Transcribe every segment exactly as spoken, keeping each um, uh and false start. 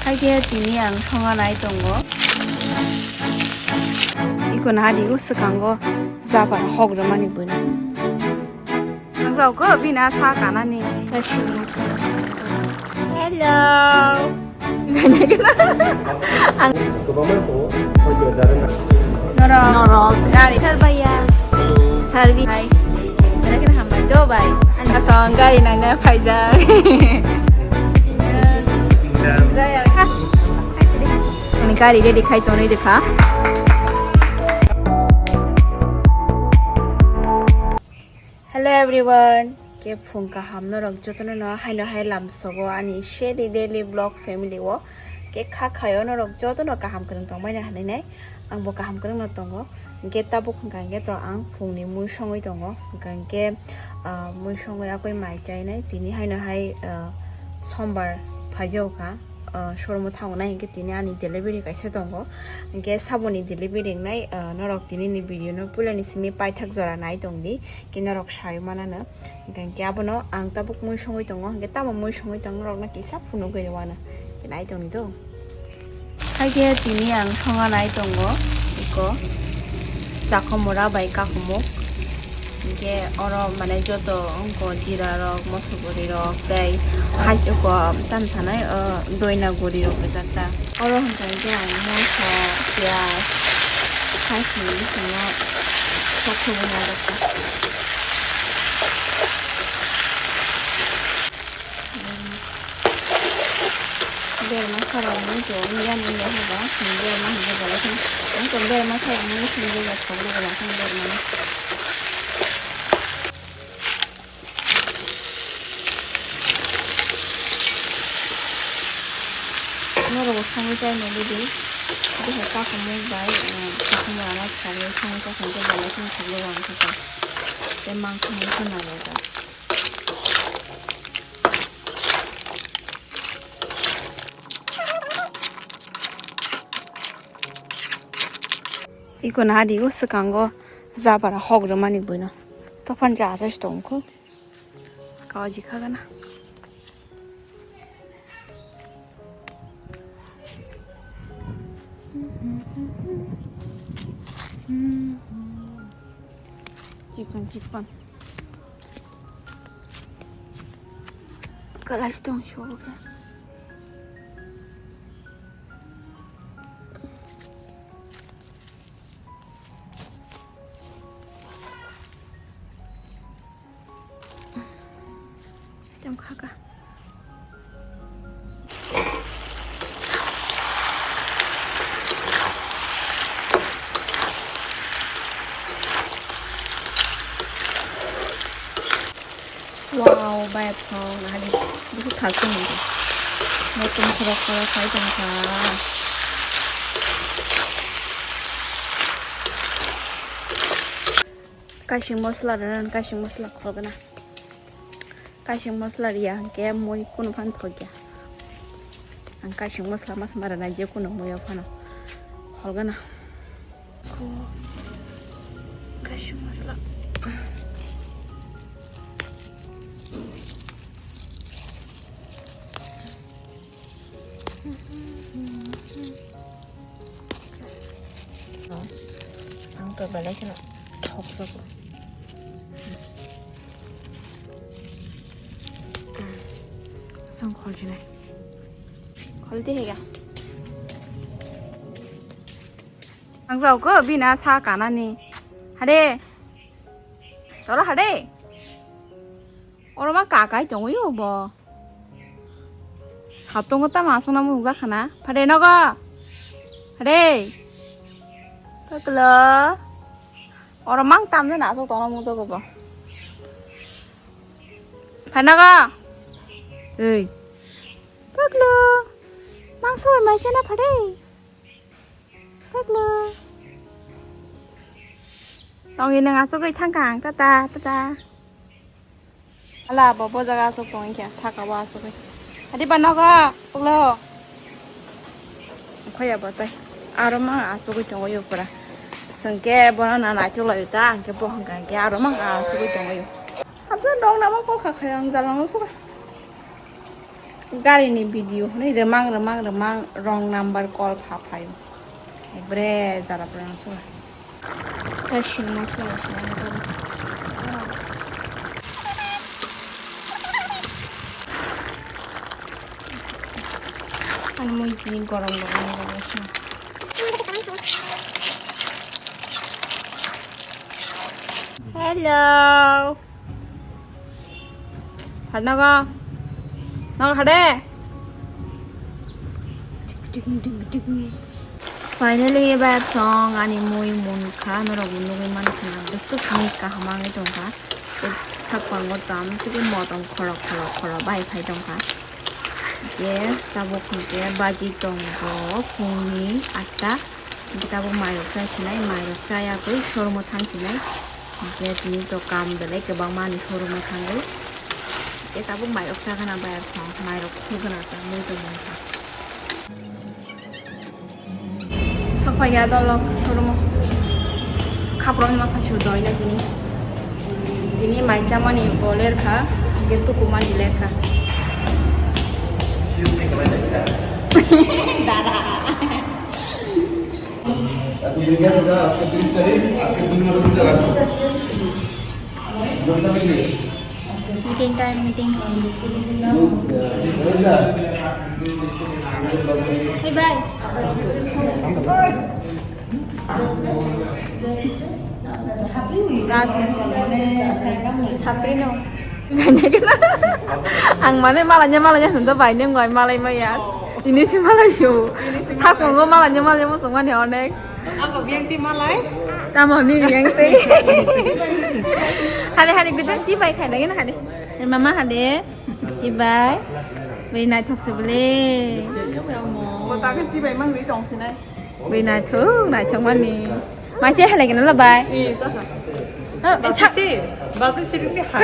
Haikhe tini ang songa nai tongo. Iko naha di o swkango jabra hok rwmani bwino. Ang jauko bina sa kanani. Hello. Ang Kwbangma tongo, hoi do jara na. Norok. Norok. Gari sarbaiya. Sarbi. Hai. Ada kena hambai do bai. Ang kasong gari nang na phaijak. Ini gari ready khai tonwi dekha. Hello everyone, ke phung kaham norok jotono no haino hai lamsogo ani shady daily vlog family o. Ke kha khayo norok jotono kaham kwrwng tongmani hinwi nai, ang bo kaham kwrwng no tongo. Hwnkhe tabuk hwnkha hwnkhe to ang phungni mui songwi tongo, hwnkha hwnkhe, ah, mui songwi akoi mai chainai tini haino hai, ah, sombar phaijago kha. Ah, showroom o thango nai hwnkhe tini ani delivery kaisa tongo, hwnkhe saboni delivery wngnai, ah, norok tini ni video no puila ni simi paithak jora nai tongdi, khe norok sai manano. Hwnkhe abono ang tabuk mui songwi tongo, hwnkhe tamo mui songwi tongo norokno kisa phunugwi rwano, khe nai tongdi do. Haikhe tini ang songa nai tongo, iko chakhomora bai kakhomok. Hingke oro mane joto wngkha jira rok, moso guri rok, tei hai oko tam sanai, o doina guri rok rijak ta. Oro hwnkha hingke ang moso, piyaj, hai simi bisingo sok sogwi nai rok ta. Berma sarangni tong yani ya haba, berma hingke bolai khe, ang tong berma sarangni sini ya sok bolai khe berma. Norok songwi chai nai bidi, bihai kakhomok bai, kakhomok ano songwi songwi chai khe bolai khe sok bolai khe, tei mangsa mangsa nai rok. Iko naha di o swkango jabra hok rwmani buino. Tophan ja asai tongkho. Kawaji khagana. Chikon chikon. Kalai tong shoga. Tong khaka. Wow, bayap song, ahadi, bisi thal song ni. Motom khorok khorok khai tong kha. Kaising masala rwna, kaising masala khorok na. Kaising masala riya hwnkhe mui kunu phan thokya. Ang kaising masala mas mara na je kunu mui o phano. Kholgana. Ko kaising masala. Ang to belai kheno thok thok. Sang khol jinai. Khol di hega. Ang jao ko bina sa kanani. Hade. Tolo hade. Oro ma kakai tongwi bo. Hatungo tamo aswkna mungjakhana. Phade nogo. Phade. Paklo. Oro mang tamjana aswk tongna mungjago bo. Phade nogo. Ei. Paklo. Mang sobai mai khena phade. Paklo. Tongwi nang aswkwi thangkha ang. Tata, tata. Hala bo, bo jaga aswk tongwi khe, saka o aswkwi. Adi ba nogo, puklo. Khoya bo tai. Aro ma aswkwi tongo yo pura. Sengke bono na naithok lai ta, angke bo hangka angke aro ma aswkwi tongo yo. Hamsa dong nama ko kha khaya ang jalang suka. Gari ni video hwnwi remang remang remang wrong number call kha phaio. Ekbare jara pura nang sura. Tei sini ma sura sura nang tong. Ani mui tini gorom gorom ni bagwi sini. Hello. Phar nogo. Nogo phar de. Finally, ebar song ani mui munkha, norok bo nugwi mankha, bwswk mui kaham wngwi tongkha. Tei sakpango tamo tei motom khorok khorok khorok bai phai tongkha. Tei tabuk hwnkhe baji tongo phungni atta. Hingke tabuk mairok chai sinai, mairok chayagwi showroom-o thang sinai. Hingke tini to kam belai kwbangma ani showroom-o thangwi. Hingke tabuk mairok chagana bai ar song, mairok khugana ta mui tongmani ta. Sokpaiya dolo showroom-o. Khapurokni ma phai su doina tini. Tini mai chamani bo lerkha, hingke tukumani lerkha. Dara. Meeting time, meeting. Hey, bye. Raj, chapri no. Ang mane malanya, malanya hwnto bai neng bai malai maya. Ini si malai su. Sakongo malanya, malanya mo songmani onek. Ako biyang ti malai. Tamo ni biyang ti. Hade, hade, gudang chi bai khai lagi na hade. Mama hade. Chi bai. Bai naithok se bole. Mo ta ke chi bai mang ri tong sinai. Bai naithok, naithok mani. Mai che halai gana la bai. Eh, ta ka. Oh, basi sa- si, basi si ni ha.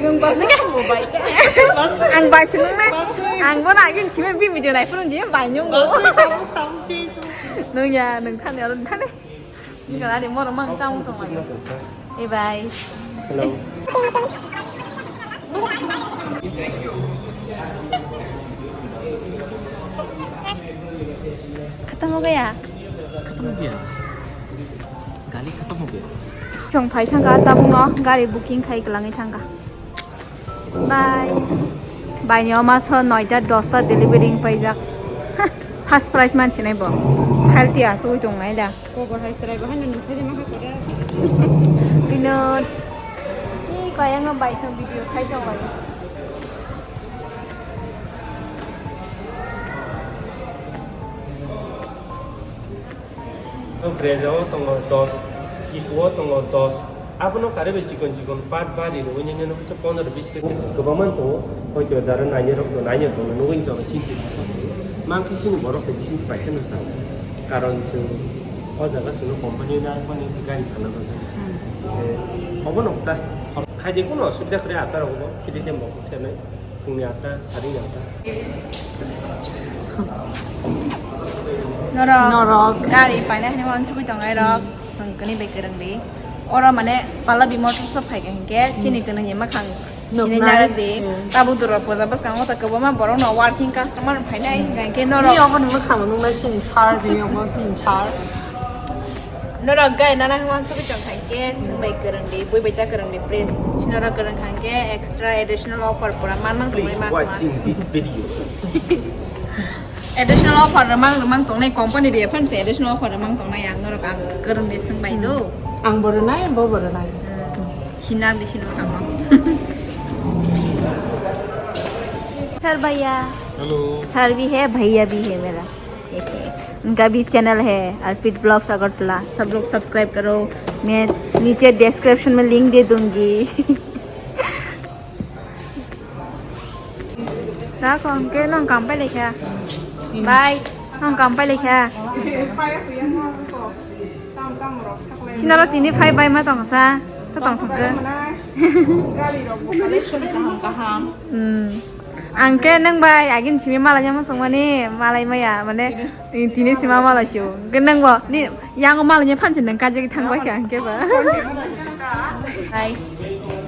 Nung basi mo bai. Basi. Ang bai si nung na. Basi. Ang bo na agin si bi video nai phurung ji bai nyung. Basi, tabuk, tabuk, chi, chi. Nung ya, nung thani, aro thani. Ni kala ni moro mang tang tong mai. Eh, bye. Hello. Khatam ho gaya? Khatam ho gaya? Gali khatam ho gaya? Chwng phai thangkha tabukno gari booking khai kwlangwi thangkha. Bye. Baini oma so noita dosta delivery wng paijak. Ha, first prize mansinai bo. Healthy asugwi tongnai da. Kobor hai chwrai bo haino nung sai de ma kha kore. Binod. Ee, koi ang bai song video khai tong lai. Breja o tongo dos, kiku o tongo dos. Abono kare bai chikon chikon part bari rwui nini no hwnkhe pondro bis kg. Kwbangma tongo, hoito jara nainai rok no nainai tongno nugui tongno sini. Mankhe sini borok bai sini pai kheno chao. Karon chwng o jaga chwngno company na mani gari thana bagwi. Hmm. Tei obono ta khaidi kuno asubida kwrwi ata rok bo khidi khe mokol senai. Phungni atta, sari atta. Norok. Norok. Gari paina hwnwi uansugwi tongnai rok, chwng kwnwi bai kwrwng di. Oro mane Pallavi Motors o phaikha hinkhe, hmm, chini kwnwi ni mwkhang sinwi nuknai. Narwk di. Hmm. Tabuk dura puja bwskango ta kwbangma borok no working customer phainai, hmm, hinkha hinkhe norok. Ni obo ni mwkhang nuknai chini sir, ni obo chini sir. Norok gai nana hwnwi uansugwi tong kha hinkhe, swng bai kwrwng di, bui bai ta kwrwng di, please. Chini norok kwrwng kha hinkhe extra additional offer pura man mang tongwi mas ma. Please watching this video. Additional offer rwmang rwmang tongnai company de phano se additional offer rwmang tongnai ang norok ang kwrwng de swng bai do. Hmm. Ang bo rwnai, bo bo rwnai. Hmm. Sinar di sino tamo. Sir bhaiya. Hello. Sir bhi hai, bhaiya bhi hai mera. एक है। उनका भी चैनल है, अर्पित ब्लॉग्स अगरतला, सब लोग सब्सक्राइब करो। मैं नीचे डिस्क्रिप्शन में लिंक दे दूंगी। Rako hwnkhe nwng kam pailai kha. Bye. Nwng kam pailai kha. Sinaro tini phai bai ma tong sa. To tong thok. Gari rok bo collection kaham kaham. Hmm. Ang khe nwng bai agin simi malai nya muchung mani malai maya mane tini sima malai sio. Hwnkhe nwng bo ni yango malai nya phan se nwng kajagwi thang bai kha hwnkhe ba. Hai.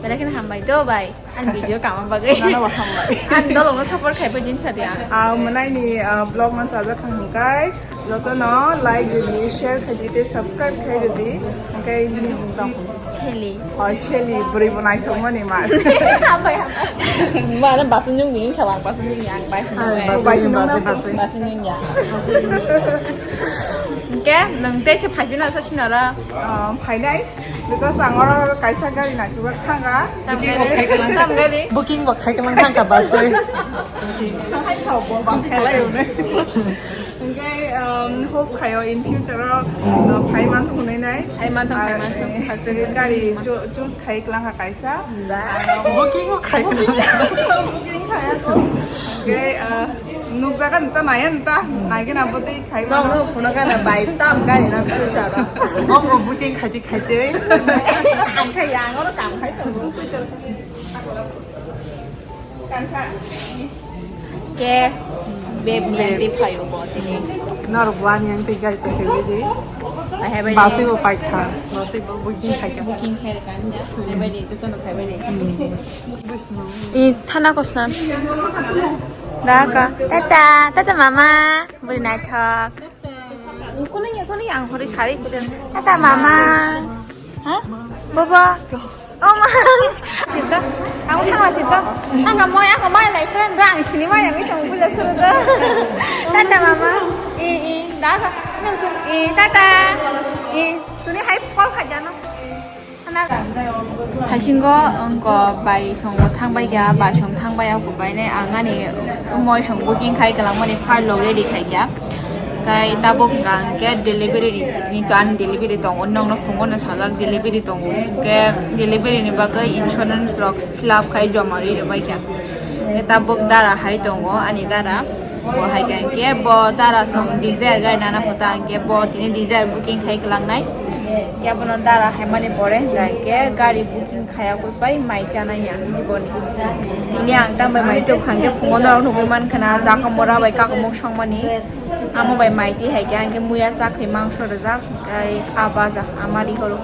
Belai kheno hambai do bai, ang video kama bagwi. Nono bo hambai. Ang dolongno support khai pai din sadia. Ah, mwnai ni, ah, vlog no chajak kha hwnkai, joto no like rwdi, share khai di, tei subscribe khai rwdi. Hwnkai nini mung tong. Shelly. Oh, Shelly, bwrwi bo naithok mani ma. Hambai, hambai. Mana basun jung ni, sawang basun jung ni, ang bai. Bai, bai, bai, bai. Basun jung ya. Hwnkhe, nwng tei se phai pina sa sinara. Ah, phainai. Because ang oro kaisa gari naisijak thanga. Tam gari? Tam gari? Booking bo khai kwmang thangkha bus-wi. Hai chao bo bus khalai hwnwi. Hwnkhe, um, hope khaio in future o, uh, phai manthok hwnwi nai. Phai manthok, phai manthok, uh, success gari wngwi cho-, choose khai kwlangkha kaisa. Booking bo khai kwlangkha. Booking khaiya ko. Hwnkhe, uh, Nukjaga nta naya nta, naigena bwtwi khai mano. Nokno phunukgana bai tam gari na future o. Nokno booking khaiti khaiti. Ang khai yang oro kam khai tongo. Kankha. Ke beb ni andi phayo bo tini. Norok wani ang tei gari pakai di. Basi bo paikha. Basi bo booking khaikha. Booking khai kan ya. Bebe di joto no khai bebe. I thana kosna. Daka. Tata, tata mama. Buri naithok. Kuni, kuni ang hori sari kuda. Tata mama. Ha? Bobo. Oh ma. Sito. Ang thangla sito. Ang ka moy, ang ka moy lai friend da ang sini moy ang itong bula suru da. Tata mama. I, i. Daka. Nung tuk i. Tata. I. Tuni hai call kha jano. Thaisingo wngkha bai song bo thangbai kha, bai song thangbai ya, kubai nai ang ani moi song booking khai kwlangmani file rok ready khai kha. Kai tabuk hwnkha hwnkhe delivery ni to ani delivery tongo, nokno phungo no sajak delivery tongo, hwnkhe delivery ni bagwi insurance rok fill up khai joma rwi rwbai kha. Hwnkhe tabuk dara hai tongo ani dara. Bo hai khe hwnkhe bo dara song Dzire gari nana phuta hwnkhe bo tini Dzire booking khai kwlangnai. Yabono dara haimani pore hwnkhe gari booking khaya koi pai mai chanai ya boni. Tini ang tamo mai tok hwnkhe phungo norok nugui mankha na jakhamora bai kakamuk songmani. Amo bai mai ti hai khe hwnkhe muya chakhwi mangso rwjak tei aba jak amari horo.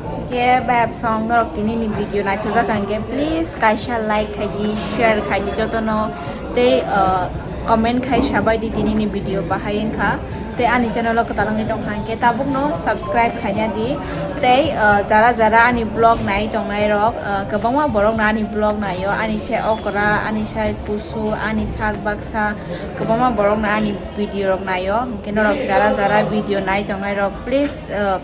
Hwnkhe bayap song norok tini ni video naithokjak hwnkhe please kaisa like khai di, share khai di jotono tei, uh, comment khai sabai di tini ni video bahai wngkha tei ani channel o kwtal wngwi tongkha hwnkhe tabukno subscribe khaina di tei, uh, jara jara ani vlog nai tongnai rok, uh, kwbangma borok no ani vlog naio ani se okra ani sai kusu ani sak baksa kwbangma borok no ani video rok naio hwnkhe norok jara jara video nai tongnai rok please, uh,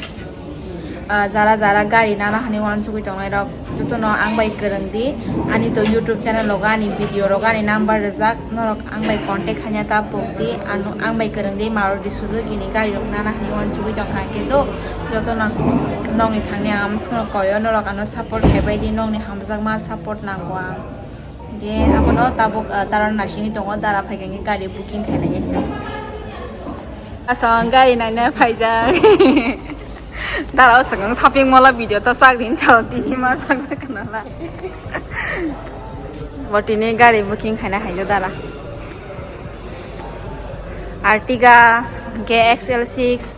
Ah, jara jara gari nana hani wansugwi tongnai rok jotono ang bai kwrwng di. Ani to YouTube channel logo ani video rogo ani number rijak, norok ang bai contact hanya ta pok di, ano ang bai kwrwng di Maruti Suzuki ni gari rok nana hani wansugwi tongkha hwnkhe do jotono nokni thangni ang amsukno koyo, norok ano support khebai di, nokni hamjakma support nango ang. Hwnkhe abono tabuk, ah, dara nasingwi tongo, dara phaikha hwnkhe gari booking khainai kaisa. Asong gari naina phaijak. Dara o swkang shopping mall o video to sak din chao tini ma sak sak kana la. Bo tini gari booking khaina haino dara. Ertiga, K X L six,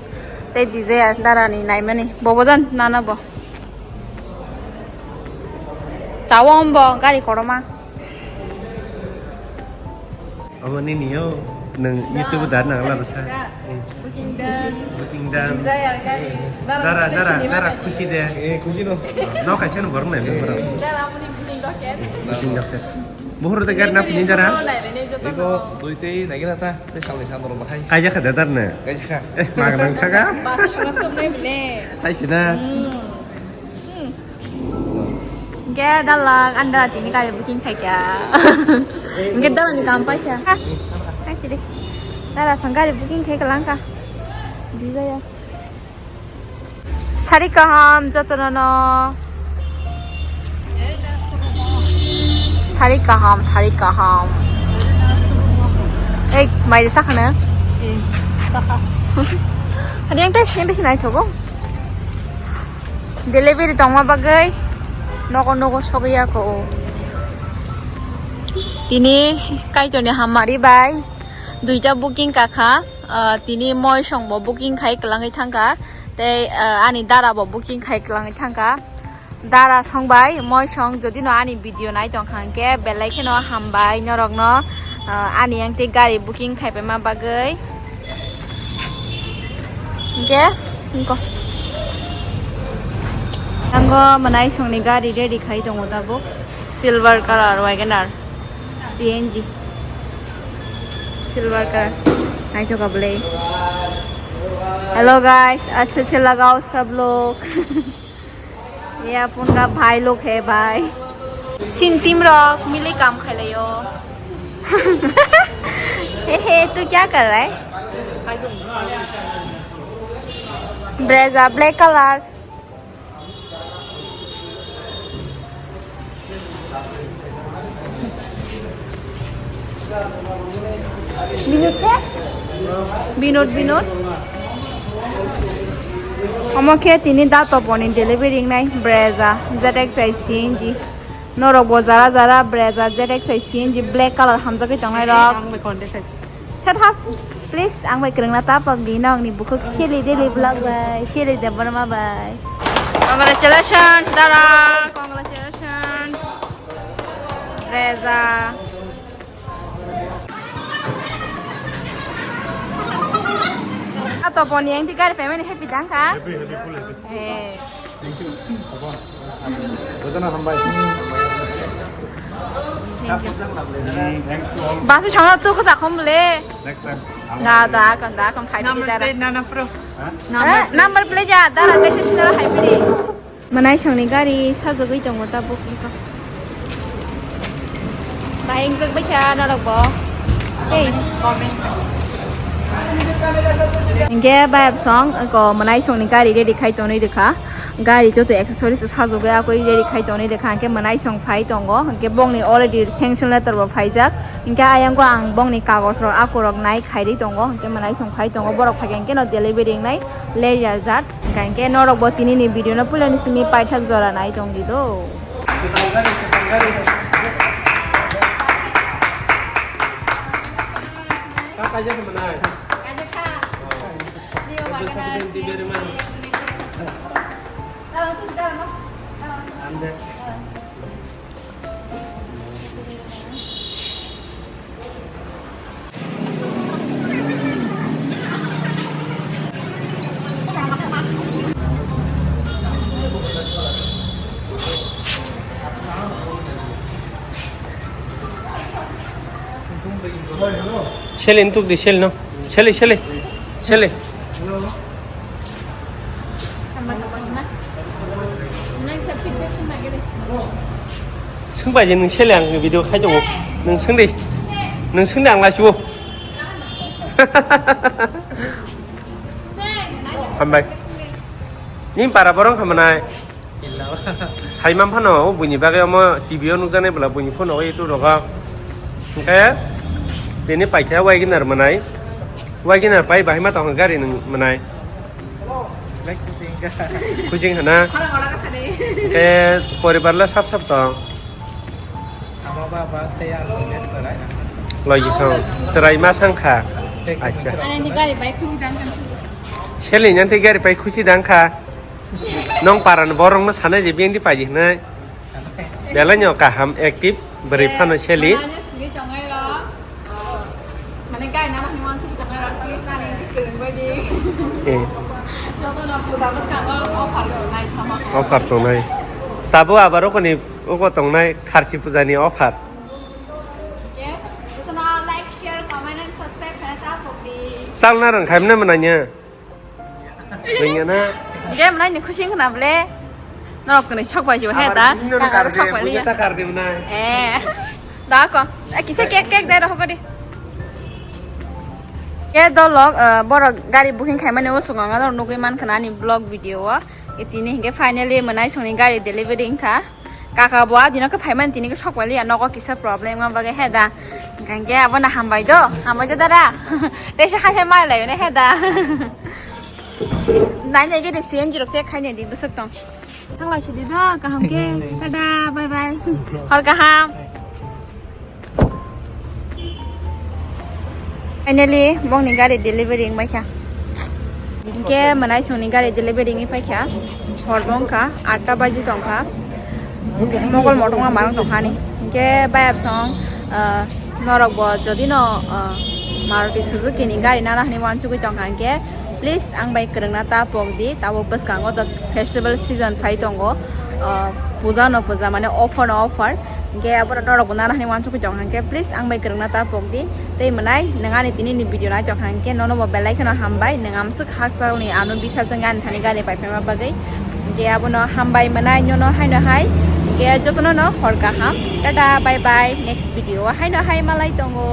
tei Dzire dara ni naimani. Bobo jan nana bo. Chao ombo gari koroma. Omo nini yo, nwng YouTube da nang la bwsa. Booking done. Booking done. Dzire gari. Dara, dara, dara khusi de. Eh, khusi no. No kaisa no borok nai borok. Dara amoni booking docket. Booking docket. Buhur de gari na pini dara. Ego dui tei nai gana ta, tei salni san borok bahai. Kaija kha de dar ne. Kaija kha. Eh, mag nang thaga. Bus showroom to nai bine. Hai sina. Hmm. Hwnkhe dalak, ang dara tini gari booking khaikha. Hwnkhe dalani kam paikha. Ha, hai sidi. Dara song gari booking khai kwlangkha. Dzire. Sari kaham jotono no. Sari kaham, sari kaham. Ei, mai de sakhana? Eh, sakha. Hadi yang teh, yang teh sinai thogo. Delivery tongma bagwi nogo nogo sogwi ya ko. Tini Kaitorni hamari bai duita booking kakha, ah, tini moi song bo booking khai kwlangwi thangkha, tei, ah, ani dara bo booking khai kwlangwi thangkha. Dara song bai moi song, jodi no ani video nai tong kha hwnkhe belai kheno hambai norok no, ah, ani yang tei gari booking khai paima bagwi. Hwnkhe, hwnkhe. Ango mwnai songni gari ready khai tongo tabuk. Silver color Wagon R, C N G. Silver color. Naithok ka bwlai. Hello guys, achhe achhe lagao sab log. Ye apun ka bhai log hai bhai. Sin team rok mili kam khai laio. He he, tu kya kar raha hai? Brezza black color. Binod khe? Binod, Binod. Omo khe tini da Toponi delivery wngnai Brezza Z X I C N G. Norok bo jara jara Brezza Z X I C N G black color hamjagwi tongnai rok. Shut up, please. Ang bai kwrwngna ta pagdi nokni bukhuk Shelly Daily Vlog bai, Shelly Debbarma bai. Congratulations, Dara. Congratulations. Brezza. A Toponi yang di gari pemeni happy dang kha? Happy, happy, full happy. Eh. Thank you. Jotono hambai. Thank you. Thanks to all. Basi chama tu ko sakhom le. Next time. Da, da, kon, da, kon, khai di, da. Number plate, nana pro. Ha? Number plate. Eh, number plate ya, da, da, kaisa sinara hai piri. Mwnai songni gari sajagwi tongo tabuk. Bahai wngjak baikha norok bo. Hey. Comment. Hingke bayap song ko mwnai songni gari ready khai tonwi rwkha. Gari joto accessories sajagwi akoi ready khai tonwi rwkha. Hingke mwnai song phai tongo. Hingke bongni already sanction letter bo phaijak. Hingke ayang ko ang bongni kagoj rok akorok nai khairi tongo. Hingke mwnai song phai tongo. Borok phaikhe hingke no delivery wngnai leisure jat. Hingke norok bo tini ni video no puila ni simi paithak jora nai tong di do. Shelly, ntuk di, Shelly, no. Shelly, Shelly. Shelly. Swngbai je nwng Shelly ang video khai tongo. Nwng swngdi. Nwng swngdi ang lasibo. Hambai. Ni para borong hamanai. Saimang phano o buini bagwi omo T V o nukjaknai bwla buini phone o YouTube rogo. Hwnkhe bini paikha Wagoner mwnai. Wagoner pai bahai ma tongkha gari nwng mwnai. Khujing hana. Hwnkhe poribar le sap sap tong. Logi song. Chwrai ma sangkha. Acha. Ani gari bai khusi dang kan. Shelly nang tei gari pai khusi dang kha. Nong paran borok no sanai je bini paji hnai. Belai no kaham active bwrwi phano Shelly. Ano sili tongai ro. Mane gari nana ni man sili tongai ro. Please ani kwrwng bai di. Eh. Joto no puja bwskango offer tongnai thama. Offer tongnai. Tabo abar okoni oko tongnai kharchi puja ni offer. Joto no like, share, comment and subscribe khaina ta pokdi. Salna rang khaimna mwnanya. Ringana. Game nai ni khusi wngkha na ble. Norok kwnwi sok bai si he da. Kaka sok bai liya. Eh. Da ko. Eh, kisa cake, cake dai rohok di. Ke dolok, eh, borok gari booking khaimani o swngo norok nugwi mankha na ani vlog video o. Itini hingke finally mwnai songni gari delivery wngkha. Kaka bo adino khe phaimani tini khe sok bai liya nogo kisa problem wng bagwi he da. Hingke abono hambai do, hambai do dada. Teisa hai hai mai laio ne he da. Nai nai gede C N G rok check khai nai di bwswk tong. Thang lai sidi do kaham khe. Tada, bye bye. Hor kaham. Finally bongni gari delivery wng bai kha. Hingke mwnai songni gari delivery wngwi paikha. Hor bo wngkha atta baji tongkha. Mogol motongma marang tongkha ani. Hingke bayap song, ah, norok bo jodi no, ah, Maruti Suzuki ni gari nana hinwi wansugwi tongkha hingke, please ang bai kwrwngna ta pok di. Tabuk bwskango the festival season phai tongo. Ah, puja no puja, mane offer no offer. Hingke abo norok bo nana hinwi wansugwi tongkha hingke, please ang bai kwrwngna ta pok di. Tei mwnai nwng ani tini ni video nai tongkha hingke nono bo belai kheno hambai, nwng amswk hakchal ni ano bisa jwng ani thani gari pai phaima bagwi. Hingke abono hambai mwnai nono haino hai. Hingke jotono no hor kaham. Tata, bye bye. Next video o haino hai malai tongo.